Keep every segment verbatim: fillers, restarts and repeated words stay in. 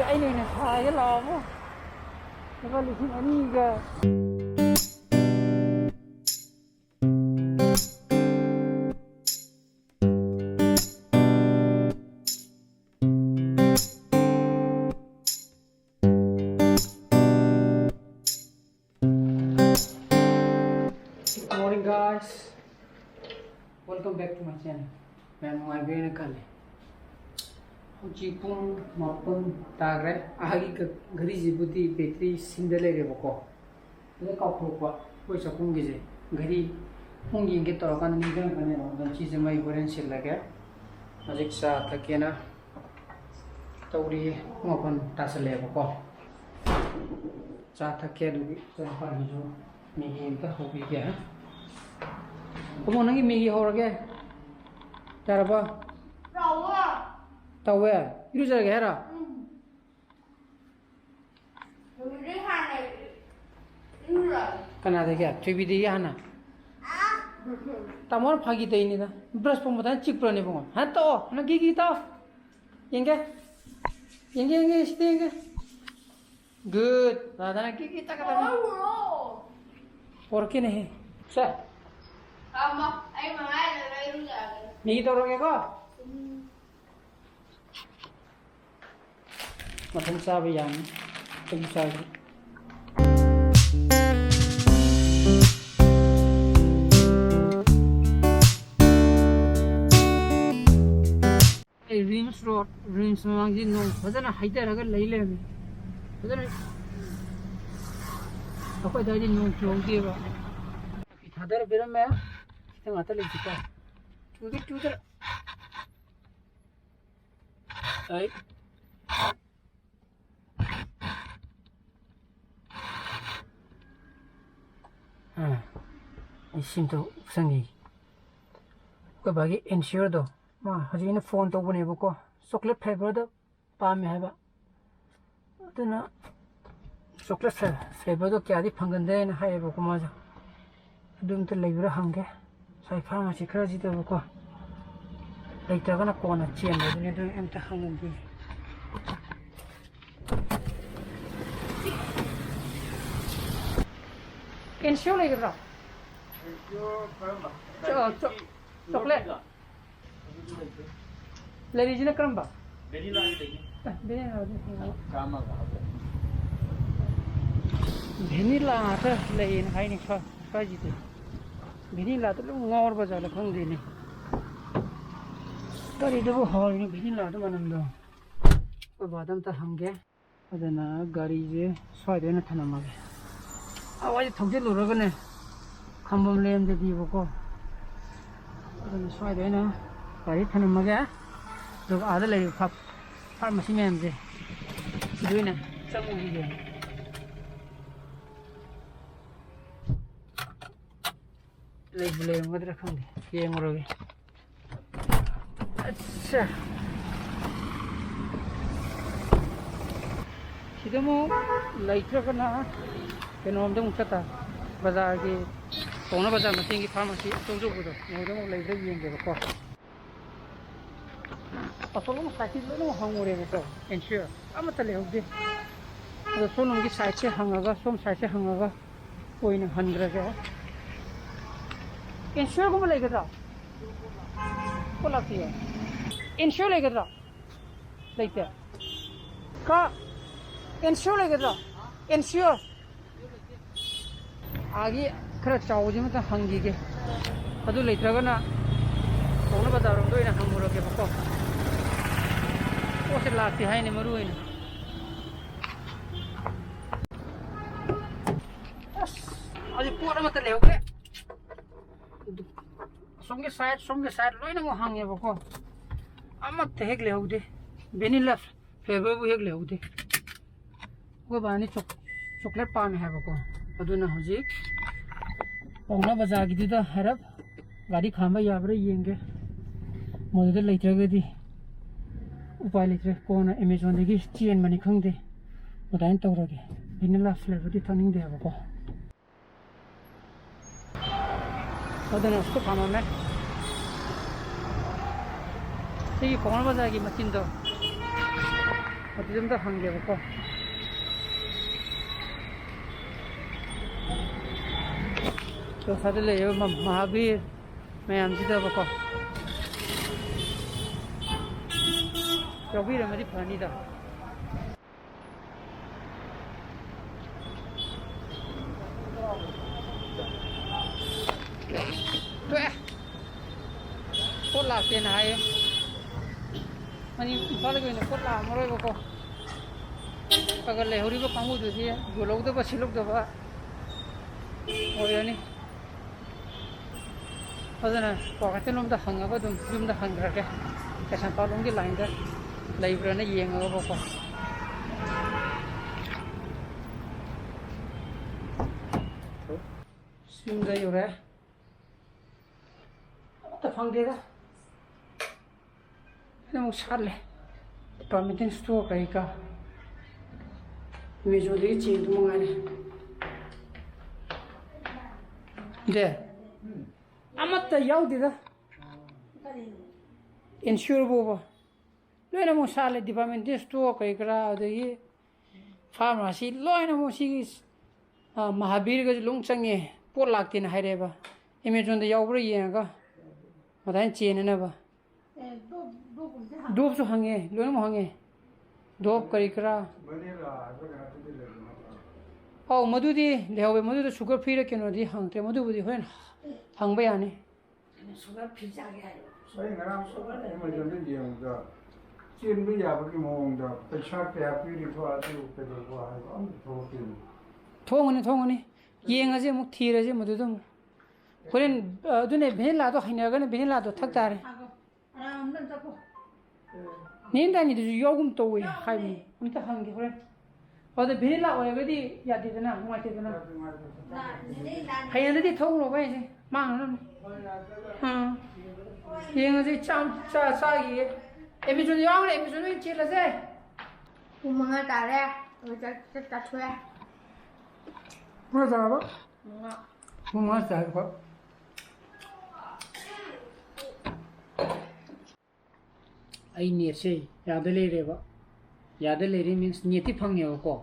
ꯑꯩꯅ ꯑꯣꯏꯅ ꯁꯥꯒꯦ ꯂꯥꯛꯑꯣꯕꯨ꯫ ꯂꯨꯄꯥ ꯂꯤꯁꯤꯡ ꯑꯅꯤꯒ꯫ Good morning, guys. Welcome back to my channel. ꯃꯌꯥꯝ ꯅꯨꯡꯉꯥꯏꯕꯤꯔꯦꯅ ꯈꯜꯂꯤ꯫ ꯍꯧꯖꯤꯛ ꯄꯨꯡ ꯃꯥꯄꯟ ꯇꯥꯈ꯭ꯔꯦ꯫ ꯑꯩꯒꯤ ꯒ-, ꯘꯔꯤꯁꯤꯕꯨꯗꯤ ꯕꯦꯇ꯭ꯔꯤ ꯁꯤꯡꯗ ꯂꯩꯔꯦꯕꯀꯣ꯫ ꯑꯗꯨ ꯀꯥꯎꯊꯣꯛꯄ, ꯑꯩꯈꯣꯏ ꯆꯥꯛꯈꯨꯝꯒꯤꯁꯦ꯫ ꯘꯔꯤ ꯄꯨꯡ ꯌꯦꯡꯒꯦ ꯇꯧꯔꯀꯥꯟꯗ ꯅꯤꯡꯁꯤꯡꯉꯛꯀꯅꯦꯕ꯫ ꯑꯗꯣ ꯁꯤꯁꯦ ꯃꯩ ꯍꯣꯔꯦꯟ ꯁꯤꯜꯂꯒꯦ꯫ ꯍꯧꯖꯤꯛ ꯆꯥ ꯊꯛꯀꯦꯅ ꯇꯧꯔꯤ꯫ ꯄꯨꯡ ꯃꯥꯄꯟ ꯇꯥꯁꯜꯂꯛꯑꯦꯕꯀꯣ꯫ ꯆꯥ ꯊꯛꯀꯦ꯫ ꯑꯗꯨꯒꯤ ꯏꯆꯥꯅꯨꯄꯥꯒꯤꯁꯨ ꯃꯦꯒꯤ ꯑꯝꯇ ꯍꯧꯕꯤꯒꯦ꯫ ꯏꯕꯨꯡꯉꯣ, ꯅꯪꯒꯤ ꯃꯦꯒꯤ ꯍꯧꯔꯒꯦ꯫ ꯌꯥꯔꯕ? ꯇꯧꯋꯦ꯫ ꯇꯧꯋꯦ? ꯏꯔꯨꯖꯔꯒꯦ ꯍꯥꯏꯔꯣ? ꯎꯝ꯫ ꯂꯨꯖꯔꯤ ꯍꯥꯟꯅ ꯏꯔꯨꯔꯣ꯫ ꯀꯅꯥꯗꯒꯤ? ꯊꯣꯏꯕꯤꯗꯒꯤ ꯍꯥꯟꯅ? ꯑꯥ꯫ ꯇꯥꯃꯣꯅ ꯐꯥꯒꯤ ꯇꯧꯔꯤꯅꯤꯗ꯫ ꯕ꯭ꯔꯁ ꯄꯨꯝꯕꯗ ꯆꯤꯛꯄ꯭ꯔꯣꯅꯦ ꯏꯕꯨꯡꯉꯣ? ꯍꯥ, ꯇꯣꯛꯑꯣ꯫ ꯅꯪ ꯒꯤꯒꯤ ꯇꯧ꯫ ꯌꯦꯡꯒꯦ꯫ ꯌꯦꯡꯒꯦ, ꯌꯦꯡꯒꯦ, ꯁꯤꯗ ꯌꯦꯡꯒꯦ꯫ Good. ꯔꯥꯙꯥꯅ ꯀꯤ ꯀꯤ ꯇꯛꯀꯗꯕꯅꯤ꯫ ꯄꯣꯔꯛꯎꯔꯣ꯫ ꯄꯣꯔꯛꯀꯦꯅꯦꯍꯦ꯫ ꯁꯦ꯫ ꯊꯝꯃꯣ꯫ ꯑꯩ ꯃꯉꯥꯏꯗ ꯂꯩꯔꯨꯖꯔꯒꯦ꯫ ꯃꯤꯒꯤ ꯇꯧꯔꯒꯦꯀꯣ꯫ ꯎꯝ꯫ ꯃꯊꯟ ꯆꯥꯕ ꯌꯥꯅꯤ꯫ ꯑꯩ ꯆꯥꯒꯦ꯫ ꯑꯩ ꯔꯤꯝꯁ ꯔꯣꯗ, ꯔꯤꯝꯁ ꯃꯃꯥꯡꯁꯤ ꯅꯣꯡ ꯐꯖꯅ ꯍꯩꯊꯔꯒ ꯂꯩ ꯂꯩꯔꯝꯃꯤ꯫ ꯐꯖꯅ ꯑꯩꯈꯣꯏ ꯑꯗꯨꯋꯥꯏꯗꯤ ꯅꯣꯡ ꯆꯨꯍꯧꯗꯦꯕ꯫ ꯐꯤ ꯊꯥꯗꯔ ꯄꯤꯔꯝꯃꯦ꯫ ꯈꯤꯇꯪ ꯉꯥꯛꯇ ꯂꯩꯁꯤꯀꯣ꯫ ꯆꯨꯗꯤ ꯆꯨꯗ꯭ꯔꯦ꯫ ꯑꯩ ꯑꯥ, ꯑꯩ ꯁꯤꯝꯇ ꯎꯞꯁꯟꯒꯦ꯫ ꯑꯩꯈꯣꯏ ꯕꯥꯒꯤ ꯏꯟꯁꯤꯌꯣꯔꯗꯣ, ꯃꯥ ꯍꯧꯖꯤꯛ ꯑꯩꯅ ꯐꯣꯟ ꯇꯧꯕꯅꯦꯕꯀꯣ, ꯆꯣꯀ꯭ꯂꯦꯠ ꯐ꯭ꯂꯦꯕꯔꯗ ꯄꯥꯝꯃꯦ ꯍꯥꯏꯕ꯫ ꯑꯗꯨꯅ ꯆꯣꯀ꯭ꯂꯦꯠ ꯐ꯭ꯂꯦ-, ꯐ꯭ꯂꯦꯕꯔꯗꯣ ꯀꯌꯥꯗꯤ ꯐꯪꯒꯟꯗꯦꯅ ꯍꯥꯏꯌꯦꯕꯀꯣ ꯃꯥꯁꯨ꯫ ꯑꯗꯨ ꯑꯝꯇ ꯂꯩꯕ꯭ꯔꯥ ꯍꯪꯒꯦ꯫ ꯁ꯭ꯋꯥꯏ ꯐꯥꯔꯃꯥꯁꯤ ꯈꯔꯁꯤꯗꯕꯀꯣ꯫ ꯂꯩꯇ꯭ꯔꯒꯅ ꯀꯣꯟꯅ ꯆꯦꯟꯕꯗꯨꯅꯤ, ꯑꯗꯨ ꯑꯝꯇ ꯍꯪꯉꯝꯒꯦ꯫ ꯁꯦꯝ ꯂꯩꯒꯗ꯭ꯔꯣ? ꯆꯣ- ꯆꯣ- ꯆꯣꯀ꯭ꯂꯦꯠ꯫ ꯂꯩꯔꯤꯁꯤꯅ ꯀꯔꯝꯕ? ꯑꯦ, ꯚꯦꯅꯤꯂꯥꯗꯤ ꯍꯦꯡꯉꯣ꯫ ꯚꯦꯅꯤꯂꯥ ꯉꯥꯛꯇ ꯂꯩꯌꯦꯅ ꯍꯥꯏꯅꯤ ꯁ꯭ꯋꯥꯏ- ꯁ꯭ꯋꯥꯏꯁꯤꯗꯤ꯫ ꯚꯦꯅꯤꯂꯥꯗ ꯂꯣꯏ ꯉꯥꯎꯔꯕ ꯖꯥꯠꯂ ꯈꯪꯗꯦꯅꯦ꯫ ꯀꯔꯤꯗꯕꯨ ꯍꯥꯎꯔꯤꯅꯣ ꯚꯦꯅꯤꯂꯥꯗ ꯃꯅꯝꯗꯣ? ꯑꯩꯈꯣꯏ ꯕꯥꯗ ꯑꯝꯇ ꯍꯪꯒꯦ꯫ ꯑꯗꯨꯅ ꯒꯥꯔꯤꯁꯦ ꯁ꯭ꯋꯥꯏꯗ ꯑꯣꯏꯅ ꯊꯅꯝꯃꯒꯦ꯫ ꯑꯋꯥꯏꯗ ꯊꯧꯖꯤꯜꯂꯨꯔꯒꯅꯦ ꯈꯝꯕꯝ ꯂꯩꯔꯝꯗꯗꯤꯕꯀꯣ꯫ ꯑꯗꯨꯅ ꯁ꯭ꯋꯥꯏꯗ ꯑꯣꯏꯅ ꯒꯥꯔꯤ ꯊꯅꯝꯃꯒꯦ꯫ ꯑꯗꯨꯒ ꯑꯥꯗ ꯂꯩꯔꯤꯕ ꯐꯥ- ꯐꯥꯔꯃꯥꯁꯤ ꯃꯌꯥꯝꯁꯦ ꯁꯤꯗ ꯑꯣꯏꯅ ꯆꯪꯉꯨꯈꯤꯒꯦ꯫ ꯂꯩꯕꯨ ꯂꯩꯔꯝꯒꯗ꯭ꯔꯥ ꯈꯪꯗꯦ, ꯌꯦꯡꯉꯨꯔꯒꯦ꯫ ꯑꯠꯁꯥ꯫ ꯁꯤꯗ ꯑꯃꯨꯛ ꯂꯩꯇ꯭ꯔꯒꯅ ꯀꯩꯅꯣꯝꯗ ꯑꯃꯨꯛ ꯆꯠꯇꯥꯔꯦ꯫ ꯕꯖꯥꯔꯒꯤ, ꯄꯥꯎꯅꯥ ꯕꯖꯥꯔ ꯃꯇꯦꯡꯒꯤ ꯐꯥꯔꯃꯥꯁꯤ ꯑꯆꯧ ꯑꯆꯧꯕꯗꯣ, ꯃꯣꯏꯗ ꯑꯃꯨꯛ ꯂꯩꯕ꯭ꯔꯥ ꯌꯦꯡꯒꯦꯕꯀꯣ꯫ ꯑꯁꯣꯝ ꯁꯥꯏꯠꯁꯤ ꯂꯣꯏꯅꯃꯛ ꯍꯪꯉꯨꯔꯦꯕꯀꯣ, ꯏꯟꯁꯨꯔ ꯑꯃꯠꯇ ꯂꯩꯍꯧꯗꯦ꯫ ꯑꯗꯣ ꯁꯣꯝꯂꯣꯝꯒꯤ ꯁꯥꯏꯠꯁꯦ ꯍꯪꯉꯒ, ꯁꯣꯝ ꯁꯥꯏꯠꯁꯦ ꯍꯪꯉꯒ ꯑꯣꯏꯅ ꯍꯟꯈ꯭ꯔꯒꯦ꯫ ꯏꯟꯁꯨꯔꯒꯨꯝꯕ ꯂꯩꯒꯗ꯭ꯔꯣ? ꯄꯣꯠ ꯂꯥꯛꯇꯤꯌꯦ꯫ ꯏꯟꯁꯨꯔ ꯂꯩꯒꯗ꯭ꯔꯣ? ꯂꯩꯇꯦ꯫ ꯀ ꯏꯟꯁꯨꯔ ꯂꯩꯒꯗ꯭ꯔꯣ? ꯏꯟꯁꯨꯔ꯫ ꯑꯥꯒꯤ ꯈꯔ ꯆꯥꯎꯕꯁꯤꯃꯇ ꯍꯪꯈꯤꯒꯦ꯫ ꯑꯗꯨ ꯂꯩꯇ꯭ꯔꯒꯅ ꯄꯥꯎꯅꯥ ꯕꯖꯥꯔ ꯔꯣꯝꯗ ꯑꯣꯏꯅ ꯍꯪꯉꯨꯔꯒꯦꯕꯀꯣ꯫ ꯄꯣꯠꯁꯦ ꯂꯥꯛꯇꯦ ꯍꯥꯏꯅꯦ ꯃꯔꯨ ꯑꯣꯏꯅ꯫ ꯑꯁ, ꯍꯧꯖꯤꯛ ꯄꯣꯠ ꯑꯃꯠꯇ ꯂꯩꯍꯧꯗ꯭ꯔꯦ꯫ ꯑꯁꯣꯝꯒꯤ ꯁꯥꯏꯠ, ꯁꯣꯝꯒꯤ ꯁꯥꯏꯠ ꯂꯣꯏꯅꯃꯛ ꯍꯪꯉꯦꯕꯀꯣ, ꯑꯃꯠꯇ ꯍꯦꯛ ꯂꯩꯍꯧꯗꯦ꯫ ꯚꯦꯅꯤꯂꯥ ꯐ꯭ꯂꯦꯚꯔꯕꯨ ꯍꯦꯛ ꯂꯩꯍꯧꯗꯦ꯫ ꯑꯩꯈꯣꯏ ꯕꯥꯅꯤ ꯆꯣꯛ- ꯆꯣꯀ꯭ꯂꯦꯠ ꯄꯥꯝꯃꯦ ꯍꯥꯏꯕꯀꯣ, ꯑꯗꯨꯅ ꯍꯧꯖꯤꯛ ꯄꯥꯎꯅꯥ ꯕꯖꯥꯔꯒꯤꯗꯨꯗ ꯍꯥꯏꯔꯞ ꯒꯥꯔꯤ ꯈꯥꯝꯕ ꯌꯥꯕ꯭ꯔꯥ ꯌꯦꯡꯒꯦ꯫ ꯃꯗꯨꯗ ꯂꯩꯇ꯭ꯔꯒꯗꯤ ꯎꯄꯥꯏ ꯂꯩꯇ꯭ꯔꯦ, ꯀꯣꯟꯅ ꯑꯦꯃꯦꯖꯣꯟꯗꯒꯤ ꯆꯦꯟꯕꯅꯤ ꯈꯪꯗꯦ, ꯑꯗꯨꯃꯥꯏꯅ ꯇꯧꯔꯒꯦ꯫ ꯚꯦꯅꯤꯂꯥ ꯐ꯭ꯂꯦꯚꯔꯗꯤ ꯊꯛꯅꯤꯡꯗꯦ ꯍꯥꯏꯕꯀꯣ꯫ ꯑꯗꯨꯅ ꯁꯤꯗ ꯊꯝꯃꯝꯃꯦ꯫ ꯁꯤꯒꯤ ꯄꯥꯎꯅꯥ ꯕꯖꯥꯔꯒꯤ ꯃꯆꯤꯟꯗꯣ ꯑꯗꯨꯗ ꯑꯝꯇ ꯍꯪꯒꯦꯕꯀꯣ꯫ ꯆꯣꯁꯥꯗ ꯂꯩꯔꯤꯕ ꯃ-, ꯃꯍꯥꯕꯤꯔ ꯃꯌꯥꯝꯁꯤꯗꯕꯀꯣ ꯌꯥꯎꯕꯤꯔꯝꯃꯗꯤ ꯐꯅꯤꯗ꯫ ꯇꯣꯛꯑꯦ꯫ ꯄꯣꯠ ꯂꯥꯛꯇꯦꯅ ꯍꯥꯏꯌꯦ꯫ ꯃꯅꯤ-, ꯏꯝꯐꯥꯜꯒꯤ ꯑꯣꯏꯅ ꯄꯣꯠ ꯂꯥꯛꯑꯝꯃꯔꯣꯏꯕꯀꯣ꯫ ꯈꯔ ꯈꯔ ꯂꯩꯍꯧꯔꯤꯕ ꯀꯥꯡꯕꯨꯗꯨꯗꯤ ꯌꯣꯜꯍꯧꯗꯕ, ꯁꯤꯠꯂꯧꯗꯕ ꯑꯣꯏꯔꯅꯤ꯫ ꯑꯗꯨꯅ ꯀ꯭ꯋꯥꯀꯩꯊꯦꯜ ꯂꯣꯝꯗ ꯍꯪꯉꯒ ꯑꯗꯨꯝ ꯌꯨꯝꯗ ꯍꯟꯈ꯭ꯔꯒꯦ꯫ ꯀꯩꯁꯥꯝꯄꯥꯠ ꯂꯣꯝꯒꯤ ꯂꯥꯏꯟꯗ ꯂꯩꯕ꯭ꯔꯥꯅ ꯌꯦꯡꯉꯒꯀꯣ꯫ ꯌꯨꯝꯗ ꯌꯧꯔꯦ꯫ ꯑꯃꯠꯇ ꯐꯪꯗꯦꯗ꯫ ꯑꯩꯅ ꯑꯃꯨꯛ ꯁꯥꯠꯂꯦ꯫ Department store ꯀꯩꯀꯥ꯫ Amazon-ꯗꯒꯤ ꯆꯦꯟꯗꯨ ꯃꯉꯥꯏꯔꯦ꯫ ꯏꯆꯦ, ꯑꯃꯠꯇ ꯌꯥꯎꯗꯦꯗ꯫ Ensure ꯐꯥꯎꯕ ꯂꯣꯏꯅ ꯑꯃꯨꯛ ꯁꯥꯠꯂꯦ꯫ Department store ꯀꯩ ꯀꯔꯥ, ꯑꯗꯒꯤ pharmacy ꯂꯣꯏꯅ ꯑꯃꯨꯛ ꯁꯤꯒꯤ, ꯑ, ꯃꯍꯥꯕꯤꯔꯒꯁꯨ ꯂꯣꯏ ꯆꯪꯉꯦ꯫ ꯄꯣꯠ ꯂꯥꯛꯇꯦꯅ ꯍꯥꯏꯔꯛꯑꯦꯕ꯫ Amazon-ꯗ ꯌꯥꯎꯕ꯭ꯔꯥ ꯌꯦꯡꯉꯒ ꯑꯗꯨꯃꯥꯏꯅ ꯆꯦꯟꯅꯅꯕ꯫ ꯑꯦ, ꯗꯣꯞ-, ꯗꯣꯞꯀꯨꯝꯕꯗꯤ ꯍꯪꯉꯦ꯫ ꯗꯣꯞꯁꯨ ꯍꯪꯉꯦ, ꯂꯣꯏꯅꯃꯛ ꯍꯪꯉꯦ꯫ ꯗꯣꯞ ꯀꯔꯤ ꯀꯔꯥ꯫ Vanilla ꯍꯥꯏꯕ꯭ꯔꯥ ꯀꯩꯅꯣ ꯑꯗꯨꯗꯤ ꯂꯩꯕ ꯅꯠꯇ꯭ꯔꯣ? ꯑꯧ, ꯃꯗꯨꯗꯤ ꯂꯩꯍꯧꯋꯦ꯫ ꯃꯗꯨꯗ sugar free-ꯔ ꯀꯩꯅꯣꯗꯤ ꯍꯪꯗ꯭ꯔꯦ꯫ ꯃꯗꯨꯕꯨꯗꯤ ꯍꯣꯔꯦꯟ ꯍꯪꯕ ꯌꯥꯅꯤ꯫ ꯀꯩꯅꯣ, sugar free ꯆꯥꯒꯦ ꯍꯥꯏꯔꯣ? ꯑꯩ ꯉꯔꯥꯡ Sugar ꯂꯩ꯫ Amazon-ꯗ ꯌꯦꯡꯕꯗ ꯆꯦꯟꯕ ꯌꯥꯕꯒꯤ ꯃꯑꯣꯡꯗ ꯄꯩꯁꯥ ꯀꯌꯥ ꯄꯤꯔꯤꯕ, ꯑꯗꯨ ꯀꯩꯗꯧꯕ ꯍꯥꯏꯕ ꯑꯝꯇ ꯊꯣꯛꯂꯛꯇꯦꯅꯦ꯫ ꯊꯣꯡꯒꯅꯤ, ꯊꯣꯡꯒꯅꯤ꯫ ꯌꯦꯡꯉꯁꯤ ꯑꯃꯨꯛ, ꯊꯤꯔꯁꯤ ꯃꯗꯨꯗ ꯑꯃꯨꯛ꯫ ꯍꯣꯔꯦꯟ, ꯑ, ꯑꯗꯨꯅꯦ, vanilla-ꯗꯣ ꯍꯩꯅꯔꯒꯅ vanilla-ꯗꯣ ꯊꯛ ꯇꯥꯔꯦ꯫ ꯅꯦ ꯏꯟꯗ꯭ꯔꯥꯅꯤꯗꯨꯁꯨ ꯌꯥꯎꯒꯨꯝ ꯇꯧꯋꯦ ꯍꯥꯏꯕꯅꯤ꯫ ꯑꯝꯇ ꯍꯪꯒꯦ ꯍꯣꯔꯦꯟ꯫ ꯑꯗ vanilla ꯑꯣꯏꯔꯒꯗꯤ ꯌꯥꯗꯦꯗꯅ, ꯅꯨꯡꯉꯥꯏꯇꯦꯗꯅ꯫ ꯍꯌꯦꯡꯗꯗꯤ ꯊꯧꯔꯣꯕ ꯑꯩꯁꯦ, ꯃꯥꯡꯅꯅꯕꯅꯤ꯫ ꯑꯥ꯫ ꯌꯦꯡꯉꯁꯤ, ꯆꯥ-, ꯆꯥ-, ꯆꯥꯈꯤꯒꯦ꯫ Amazon ꯌꯥꯎꯈ꯭ꯔꯦ, Amazon ꯑꯣꯏꯅ ꯆꯦꯜꯂꯁꯦ꯫ ꯄꯨꯡ ꯃꯉꯥ ꯇꯥꯔꯦ꯫ ꯆꯥꯛ, ꯆꯥꯛ ꯆꯥꯊꯣꯛꯑꯦ꯫ ꯄꯨꯡ ꯀꯌꯥ ꯇꯥꯔꯕ? ꯃꯉꯥ꯫ ꯄꯨꯡ ꯃꯉꯥ ꯇꯥꯔꯦꯀꯣ꯫ ꯑꯩ net-ꯁꯦ ꯌꯥꯗ ꯂꯩꯔꯦꯕ꯫ ꯌꯥꯗ ꯂꯩꯔꯦ means net-ꯇꯤ ꯐꯪꯉꯦꯕꯀꯣ,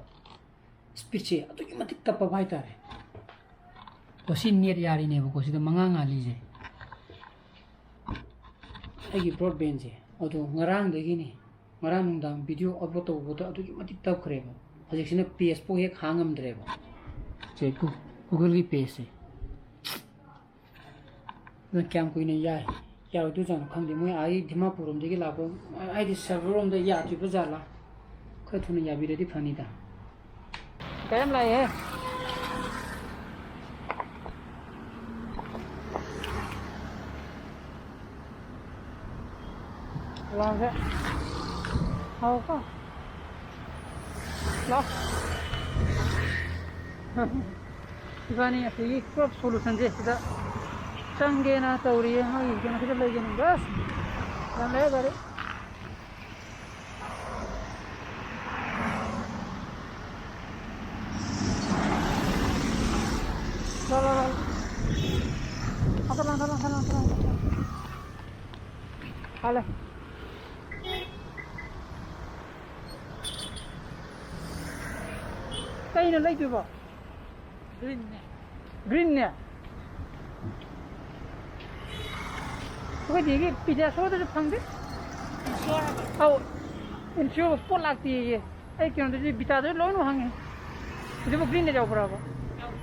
speed-ꯁꯦ ꯑꯗꯨꯛꯀꯤ ꯃꯇꯤꯛ ꯇꯞꯄꯕ ꯍꯥꯏꯇꯥꯔꯦ꯫ ꯑꯣ, ꯁꯤ ꯅꯦꯠ ꯌꯥꯔꯤꯅꯦꯕꯀꯣ, ꯁꯤꯗ ꯃꯉꯥ ꯉꯥꯜꯂꯤꯁꯦ꯫ ꯑꯩꯒꯤ ꯕ꯭ꯔꯣꯗꯕꯦꯟꯁꯦ ꯑꯗꯣ ꯉꯔꯥꯡꯗꯒꯤꯅꯤ, ꯉꯔꯥꯡ ꯅꯨꯡꯗꯥꯡ ꯚꯤꯗꯤꯑꯣ ꯑꯞꯂꯣꯗ ꯇꯧꯕꯗ ꯑꯗꯨꯛꯀꯤ ꯃꯇꯤꯛ ꯇꯞꯈ꯭ꯔꯦꯕ꯫ ꯍꯧꯖꯤꯛꯁꯤꯅ ꯄꯦꯖꯐꯥꯎ ꯍꯦꯛ ꯍꯥꯡ ꯉꯝꯗ꯭ꯔꯦꯕ꯫ ꯁꯦ, ꯒꯨ-, ꯒꯨꯒꯜꯒꯤ ꯄꯦꯖꯁꯦ꯫ ꯑꯗꯨꯅ ꯀꯌꯥꯝ ꯀꯨꯏꯅ ꯌꯥꯏ, ꯌꯥꯔꯣꯏꯗꯣꯏꯖꯥꯠꯅꯣ ꯈꯪꯗꯦ꯫ ꯃꯣꯏ ꯑꯥꯒꯤ ꯗꯤꯃꯥꯄꯨꯔ ꯔꯣꯝꯗꯒꯤ ꯂꯥꯛꯄ, ꯑꯩꯗꯤ ꯁꯔꯚꯔ ꯔꯣꯝꯗ ꯌꯥꯗ꯭ꯔꯤꯕ ꯖꯥꯠꯂꯥ? ꯈꯔ ꯊꯨꯅ ꯌꯥꯕꯤꯔꯗꯤ ꯐꯅꯤꯗ꯫ ꯀꯔꯤꯝ ꯂꯥꯛꯑꯦꯍꯦ꯫ ꯂꯥꯎꯁꯦ꯫ ꯍꯥꯎꯀꯣ꯫ ꯂꯥꯎ꯫ ꯏꯕꯥꯅꯤ ꯑꯁꯤꯒꯤ ꯀ꯭ꯔꯣꯞ ꯁꯣꯂꯨꯁꯟꯁꯦ ꯁꯤꯗ ꯆꯪꯒꯦꯅ ꯇꯧꯔꯤꯌꯦ꯫ ꯃꯥꯒꯤ ꯀꯩꯅꯣ ꯈꯤꯇ ꯂꯩꯒꯦꯅ꯫ ꯕꯁ! ꯌꯥꯝ ꯂꯩꯔꯦ ꯒꯥꯔꯤ꯫ ꯂꯥꯎ, ꯂꯥꯎ, ꯂꯥꯎ꯫ ꯍꯟꯀꯠꯂꯣ, ꯍꯟꯀꯠꯂꯣ, ꯍꯟꯀꯠꯂꯣ, ꯍꯟꯀꯠꯂꯣ, ꯍꯟꯀꯠꯂꯣ꯫ ꯍꯜꯂꯦ꯫ ꯀꯩꯅꯣ ꯂꯩꯗꯣꯏꯕꯣ? ꯒ꯭ꯔꯤꯟꯅꯦ꯫ ꯒ꯭ꯔꯤꯟꯅꯦ? ꯑꯩꯈꯣꯏꯗꯤ ꯄꯤꯗꯤꯌꯥꯁꯣꯔꯗꯁꯨ ꯐꯪꯗꯦ꯫ ꯏꯟꯁꯤꯌꯣꯔ ꯍꯥꯏꯕ꯫ ꯑꯧ, ꯏꯟꯁꯤꯌꯣꯔ ꯄꯣꯠ ꯂꯥꯛꯇꯦꯌꯦ꯫ ꯑꯩ ꯀꯩꯅꯣꯗꯁꯨ ꯕꯤꯇꯥꯗꯁꯨ ꯂꯣꯏꯅꯃꯛ ꯍꯪꯉꯦ꯫ ꯍꯧꯖꯤꯛꯐꯥꯎ ꯒ꯭ꯔꯤꯟꯗ ꯌꯥꯎꯕ꯭ꯔꯕ? ꯌꯥꯎ-,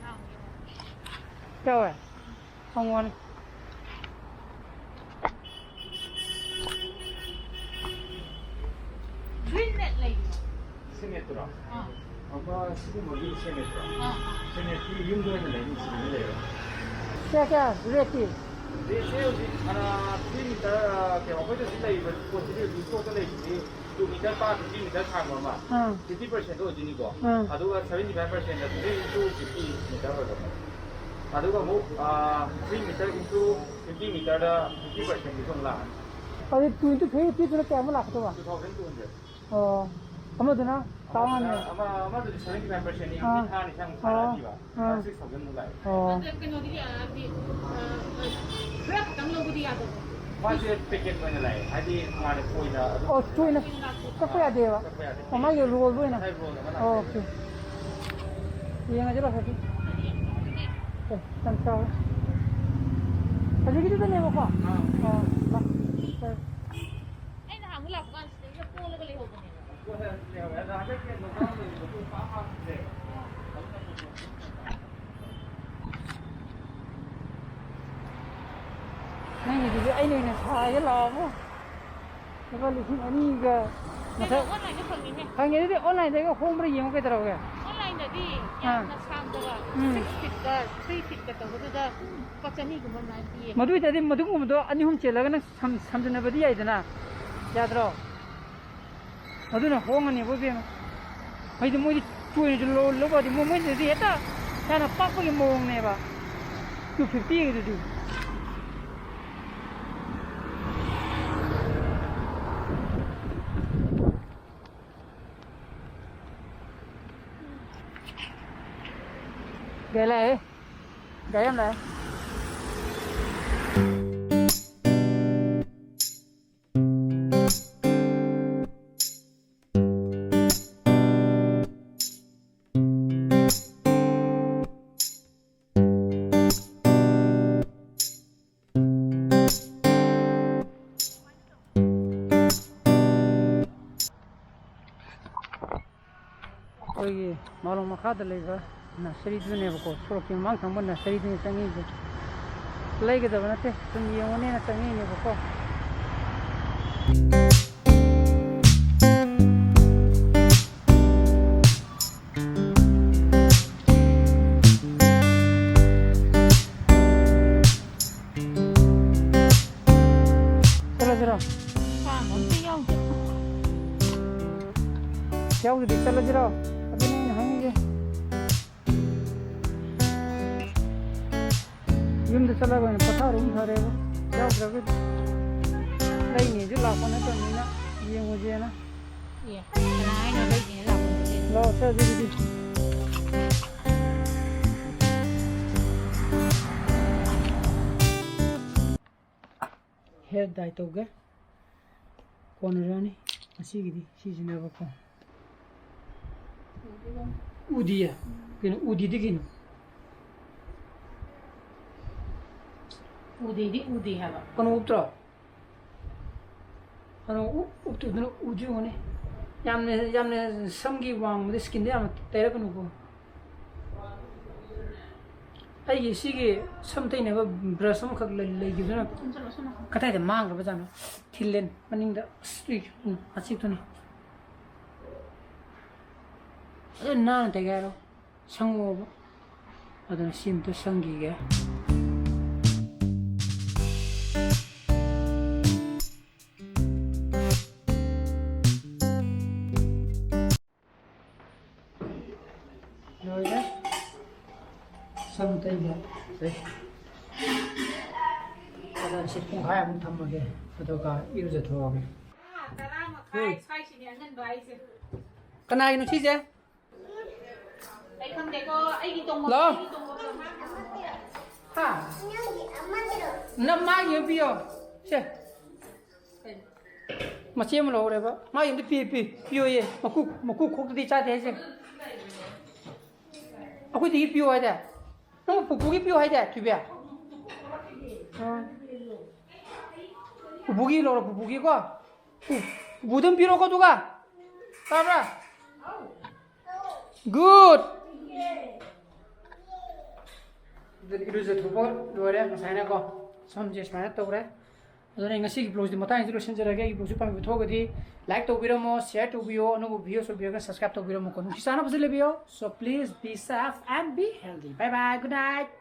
ꯌꯥꯎ-, ꯌꯥꯎꯋꯦ꯫ ꯍꯪꯉꯣꯅꯦ꯫ ꯒ꯭ꯔꯤꯟ ꯅꯦꯠ ꯂꯩꯕ꯭ꯔꯣ? ꯁꯤ ꯅꯦꯠꯇꯨꯔꯣ? ꯑꯥ꯫ ꯑꯃ ꯁꯤꯒꯨꯝꯕꯒꯤ ꯁꯤ ꯅꯦꯠꯇꯨꯔꯣ? ꯑꯥ, ꯑꯥ꯫ ꯁꯤ ꯅꯦꯠꯇꯤ ꯌꯨꯝꯗ ꯑꯣꯏꯅ ꯂꯩꯅꯤ, ꯁꯤꯗ ꯂꯩꯔꯣꯏ꯫ ꯀꯌꯥ, ꯀꯌꯥ ꯔꯦꯠꯇꯤ? ꯔꯦꯠꯁꯦ ꯍꯧꯖꯤꯛ, ꯑ, ꯊ꯭ꯔꯤ ꯃꯤꯇꯔ, ꯑ, ꯀꯩꯅꯣ, ꯑꯩꯈꯣꯏꯗ ꯍꯧꯖꯤꯛ ꯂꯩꯔꯤꯕ ꯄꯣꯠꯁꯤꯗꯤ ꯍꯧꯖꯤꯛ ꯏꯁꯇꯣꯛꯇ ꯂꯩꯔꯤꯁꯤꯗꯤ ꯇꯨ ꯃꯤꯇꯔ ꯄꯥꯛ, ꯐꯤꯐꯇꯤ ꯃꯤꯇꯔ ꯁꯥꯡꯕ ꯑꯃ, ꯑꯥ꯫ ꯐꯤꯐꯇꯤ ꯄꯔꯁꯦꯟꯗ ꯑꯣꯏꯗꯣꯏꯅꯤꯀꯣ꯫ ꯑꯥ꯫ ꯑꯗꯨꯒ ꯁꯚꯦꯟꯇꯤ ꯐꯥꯏꯚ ꯄꯔꯁꯦꯟꯗ ꯍꯟꯗ꯭ꯔꯦꯠ ꯏꯟꯇꯨ ꯐꯤꯐꯇꯤ ꯃꯤꯇꯔ ꯑꯣꯏꯕ꯫ ꯑꯗꯨꯒ ꯑꯃꯨꯛ, ꯑꯥ, ꯊ꯭ꯔꯤ ꯃꯤꯇꯔ ꯏꯟꯇꯨ ꯐꯤꯐꯇꯤ ꯃꯤꯇꯔꯗ ꯐꯤꯐꯇꯤ ꯄꯔꯁꯦꯟ ꯗꯤꯁꯀꯥꯎꯟ ꯂꯥꯛꯑꯅꯤ꯫ ꯑꯗꯨꯗꯤ ꯇꯨ ꯏꯟꯇꯨ ꯊ꯭ꯔꯤ ꯐꯤꯐꯇꯤꯗꯨꯅ ꯀꯌꯥꯃꯨꯛ ꯂꯥꯛꯀꯗꯧꯕ? Two thousand two hundred. ꯑꯣ, ꯑꯃꯗꯨꯅ ꯆꯥꯝꯃꯉꯥꯅꯦ꯫ ꯑꯃ, ꯑꯃꯗꯨꯗꯤ ꯁꯚꯦꯟꯇꯤ ꯐꯥꯏꯚ ꯄꯔꯁꯦꯟꯅꯤ, ꯑꯥ꯫ ꯊꯥꯅꯤ ꯁꯪ ꯑꯥ꯫ ꯁꯥꯔꯛꯑꯅꯤꯕ꯫ ꯑꯥ꯫ ꯁꯤꯛꯁ ꯊꯥꯎꯖꯟ ꯃꯨꯛ ꯂꯥꯛꯑꯦ꯫ ꯑꯣ꯫ ꯑꯗ ꯀꯩꯅꯣꯗꯤ, ꯑ, ꯍꯥꯏꯗꯤ, ꯑ, ꯈꯔ ꯈꯛꯇꯪ ꯂꯧꯕꯗꯤ ꯌꯥꯗꯕ꯭ꯔꯣ? ꯃꯥꯁꯦ ꯄꯦꯀꯦꯠ ꯑꯣꯏꯅ ꯂꯥꯛꯑꯦ, ꯍꯥꯏꯗꯤ ꯇꯣꯉꯥꯟꯅ ꯊꯣꯏꯅ ꯑꯗꯨꯝ ꯑꯣ, ꯊꯣꯏꯅ ꯀꯛꯄ ꯌꯥꯗꯦꯕ? ꯀꯛꯄ ꯌꯥꯗꯦ꯫ ꯑꯣ, ꯃꯥꯒꯤ ꯔꯣꯜꯗ ꯑꯣꯏꯅ? ꯉꯁꯥꯏ ꯔꯣꯜ ꯑꯃ ꯂꯥꯛꯑꯦ꯫ ꯑꯣꯀꯦ꯫ ꯌꯦꯡꯉꯁꯤꯔꯣ, ꯍꯧꯖꯤꯛ꯫ ꯌꯥꯝ ꯆꯥꯎꯔꯦ꯫ ꯍꯧꯖꯤꯛꯀꯤꯗꯨꯗꯅꯦꯕꯀꯣ? ꯑꯣ, ꯂꯥꯛ-, ꯁꯥꯔ꯫ ꯑꯩ ꯅꯍꯥꯟꯃꯨꯛ ꯂꯥꯛꯄ ꯀꯥꯟꯗ ꯁꯤꯗꯩꯗ ꯄꯣꯜꯂꯒ ꯂꯩꯍꯧꯕꯅꯦꯕ꯫ ꯅꯪꯒꯤꯗꯨꯗꯤ ꯑꯩꯅ ꯑꯣꯏꯅ ꯁꯥꯒꯦ ꯂꯥꯛꯑꯣꯕꯨ꯫ ꯂꯨꯄꯥ ꯂꯤꯁꯤꯡ ꯑꯅꯤꯒ ꯀꯩꯅꯣ, ꯃꯊꯛ꯫ Online-ꯗ ꯐꯪꯉꯤꯅꯦ꯫ ꯐꯪꯉꯦ, ꯑꯗꯨꯗꯤ online-ꯗꯒꯤ ꯍꯣꯡꯕ꯭ꯔꯥ ꯌꯦꯡꯉꯣ ꯀꯩꯗꯧꯔꯒꯦ? Online-ꯗꯗꯤ ꯑꯥ꯫ ꯌꯥꯝꯅ ꯁꯥꯡꯗꯕ, ꯎꯝ꯫ Six feet-ꯀ three feet-ꯀ ꯇꯧꯕꯗꯨꯗ ꯂꯨꯄꯥ ꯆꯅꯤꯒꯨꯝꯕ ꯑꯗꯨꯃꯥꯏꯅ ꯄꯤꯌꯦ꯫ ꯃꯗꯨ ꯑꯣꯏꯇꯥꯔꯗꯤ ꯃꯗꯨꯒꯨꯝꯕꯗꯣ ꯑꯅꯤ ꯑꯍꯨꯝ ꯆꯦꯜꯂꯒ ꯅꯪ ꯁꯝ-, ꯁꯝꯖꯟꯅꯕꯗꯤ ꯌꯥꯏꯗꯅ, ꯌꯥꯗ꯭ꯔꯣ? ꯑꯗꯨꯅ ꯍꯣꯡꯉꯅꯦꯕ ꯏꯕꯦꯝꯃ꯫ ꯍꯥꯏꯗꯤ ꯃꯣꯏꯗꯤ ꯆꯣꯏꯅꯁꯨ ꯂꯧ-, ꯂꯧꯕꯗꯤ ꯃꯣꯏ-, ꯃꯣꯏꯗꯨꯗꯤ ꯍꯦꯛꯇ ꯏꯁꯥꯅ ꯄꯥꯛꯄꯒꯤ ꯃꯑꯣꯡꯅꯦꯕ꯫ Two fifty-ꯒꯤꯗꯨꯗꯤ꯫ ꯒꯥꯔꯤ ꯂꯥꯛꯑꯦ꯫ ꯒꯥꯔꯤ ꯌꯥꯝ ꯂꯥꯛꯑꯦ꯫ ꯑꯩꯈꯣꯏꯒꯤ ꯃꯥꯂꯣꯝ ꯃꯈꯥꯗ ꯂꯩꯕ nursery-ꯗꯨꯅꯦꯕꯀꯣ, ꯁꯣꯔꯣꯛꯀꯤ ꯃꯃꯥꯡ ꯊꯪꯕ nursery-ꯗꯨꯅꯦ ꯆꯪꯉꯛꯏꯁꯦ꯫ ꯂꯩꯒꯗꯕ ꯅꯠꯇꯦ, ꯁꯨꯝ ꯌꯦꯡꯉꯨꯅꯦꯅ ꯆꯪꯉꯛꯏꯅꯦꯕꯀꯣ꯫ ꯆꯠꯂꯁꯤꯔꯣ? ꯄꯥꯝꯕ ꯑꯝꯇ ꯌꯥꯎꯗꯦ꯫ ꯌꯥꯎꯗꯗꯤ ꯆꯠꯂꯁꯤꯔꯣ? ꯑꯗꯨꯅꯦ ꯑꯩꯅ ꯍꯥꯏꯅꯤꯡꯉꯤꯁꯦ꯫ ꯌꯨꯝꯗ ꯆꯠꯂꯒ ꯑꯣꯏꯅ ꯄꯣꯊꯥꯔꯨꯕꯅ ꯐꯔꯦꯕ, ꯌꯥꯎꯗ꯭ꯔꯒꯗꯤ꯫ ꯂꯩꯅꯦꯁꯨ ꯂꯥꯛꯄ ꯅꯠꯇꯕꯅꯤꯅ ꯌꯦꯡꯉꯨꯁꯦꯅ꯫ ꯑꯦ, ꯀꯅꯥ ꯍꯥꯏꯅꯣ ꯂꯩꯅꯦꯅ ꯂꯥꯛꯄꯗꯨꯗꯤ? ꯂꯥꯛꯑꯣ, ꯆꯠꯂꯁꯤ ꯑꯗꯨꯗꯤ꯫ Hair dye ꯇꯧꯒꯦ꯫ ꯀꯣꯟꯅꯔꯅꯤ꯫ ꯉꯁꯤꯒꯤꯗꯤ ꯁꯤꯁꯤꯅꯦꯕꯀꯣ꯫ ꯎꯗꯤꯌꯦ꯫ ꯀꯩꯅꯣ ꯎꯗꯤꯗꯤ ꯀꯩꯅꯣ? ꯎꯗꯦꯗꯤ ꯎꯗꯦ ꯍꯥꯏꯕ꯫ ꯀꯩꯅꯣ ꯎꯞꯇ꯭ꯔꯣ? ꯀꯩꯅꯣ ꯎꯞ-, ꯎꯞꯇꯨꯗꯨꯅ ꯎꯗ꯭ꯔꯤ ꯑꯣꯏꯔꯝꯒꯅꯤ꯫ ꯌꯥꯝꯅ, ꯌꯥꯝꯅ ꯁꯝꯒꯤ ꯋꯥꯡꯃꯗ ꯏꯁꯀꯤꯟꯗ ꯌꯥꯝꯅ ꯇꯩꯔꯛꯀꯅꯨꯀꯣ꯫ ꯑꯩꯒꯤ ꯁꯤꯒꯤ ꯁꯝ ꯇꯩꯅꯕ ꯕ꯭ꯔꯁ ꯑꯃꯈꯛ ꯂꯩ-, ꯂꯩꯈꯤꯕꯗꯨꯅ ꯀꯗꯥꯏꯗ ꯃꯥꯡꯈ꯭ꯔꯕꯖꯥꯠꯅꯣ? ꯊꯤꯜꯂꯦꯟ ꯃꯅꯤꯡꯗ꯫ ꯑꯁ, ꯎꯏ, ꯎꯝ, ꯑꯆꯤꯛꯄꯅꯤ꯫ ꯐꯖꯅ ꯅꯥꯟꯅ ꯇꯩꯒꯦ ꯍꯥꯏꯔꯣ? ꯁꯪꯉꯣꯕ꯫ ꯑꯗꯨꯅ ꯁꯤ ꯑꯝꯇ ꯁꯪꯈꯤꯒꯦ꯫ ꯂꯣꯏꯔꯦ꯫ ꯁꯝ ꯇꯩꯕ꯫ ꯑꯗ ꯁꯤ ꯄꯨꯡꯈꯥꯏꯃꯨꯛ ꯊꯝꯃꯒꯦ꯫ ꯑꯗꯨꯒ ꯏꯔꯨꯖꯊꯣꯛꯑꯒꯦ꯫ ꯇꯔꯥ ꯃꯈꯥꯏ ꯁ꯭ꯋꯥꯏꯁꯤꯅꯦ ꯑꯉꯟꯕ ꯍꯥꯏꯁꯦ꯫ ꯀꯅꯥꯒꯤꯅꯣ ꯁꯤꯁꯦ? ꯑꯩ ꯈꯪꯗꯦꯀꯣ, ꯑꯩꯒꯤ ꯇꯣꯡꯕ-, ꯍꯜꯂꯣ? ꯑꯩꯒꯤ ꯇꯣꯡꯕ-꯫ ꯍꯥ? ꯅꯪ ꯃꯥꯒꯤ ꯑꯃ ꯄꯤꯌꯣ꯫ ꯁꯦ꯫ ꯃꯆꯦ ꯑꯃ ꯂꯧꯔꯦꯕ꯫ ꯃꯥꯒꯤ ꯑꯝꯇ ꯄꯤ-, ꯄꯤ-, ꯄꯤꯌꯣꯌꯦ꯫ ꯃꯀꯨ, ꯃꯀꯨ ꯈꯣꯛꯇꯗꯤ ꯆꯥꯗꯦ ꯍꯥꯏꯁꯦ꯫ ꯑꯩꯈꯣꯏꯗꯒꯤ ꯄꯤꯌꯣ ꯍꯥꯏꯗꯥꯏ? ꯅꯪ ꯄꯨꯄꯨꯒꯤ ꯄꯤꯌꯣ ꯍꯥꯏꯗꯥꯏ, ꯊꯣꯏꯕꯤ? ꯑꯥ꯫ ꯄꯨꯄꯨꯒꯤ ꯂꯧꯔꯣ, ꯄꯨꯄꯨꯒꯤꯀꯣ꯫ ꯎ, ꯎꯄꯨꯗ ꯑꯗꯨꯝ ꯄꯤꯔꯛꯑꯣꯀꯣ, ꯑꯗꯨꯒ꯫ ꯇꯥꯕ꯭ꯔꯥ? Good. ꯑꯗꯨꯗꯤ ꯏꯔꯨꯖꯊꯣꯛꯄ ꯂꯣꯏꯔꯦ ꯉꯁꯥꯏꯅꯀꯣ꯫ ꯁꯝꯁꯦ ꯁꯨꯃꯥꯏꯅ ꯇꯧꯔꯦ꯫ ꯑꯗꯨꯅ ꯑꯩ ꯉꯁꯤꯒꯤ vlogꯁꯦ ꯃꯇꯥꯡꯁꯤꯗ ꯂꯣꯏꯁꯤꯟꯖꯔꯒꯦ꯫ ꯑꯩꯒꯤ vlogꯁꯦ ꯄꯥꯝꯕꯤꯕ ꯊꯣꯛꯑꯒꯗꯤ like ꯇꯧꯕꯤꯔꯝꯃꯣ, share ꯇꯧꯕꯤꯌꯣ, ꯑꯅꯧꯕ videoꯁꯨ ꯄꯤꯔꯒ subscribe ꯇꯧꯕꯤꯔꯝꯃꯨꯀꯣ꯫ ꯅꯨꯡꯁꯤ ꯆꯥꯟꯅꯕꯁꯨ ꯂꯩꯕꯤꯌꯣ꯫ So please be safe and be healthy. Bye bye. Good night.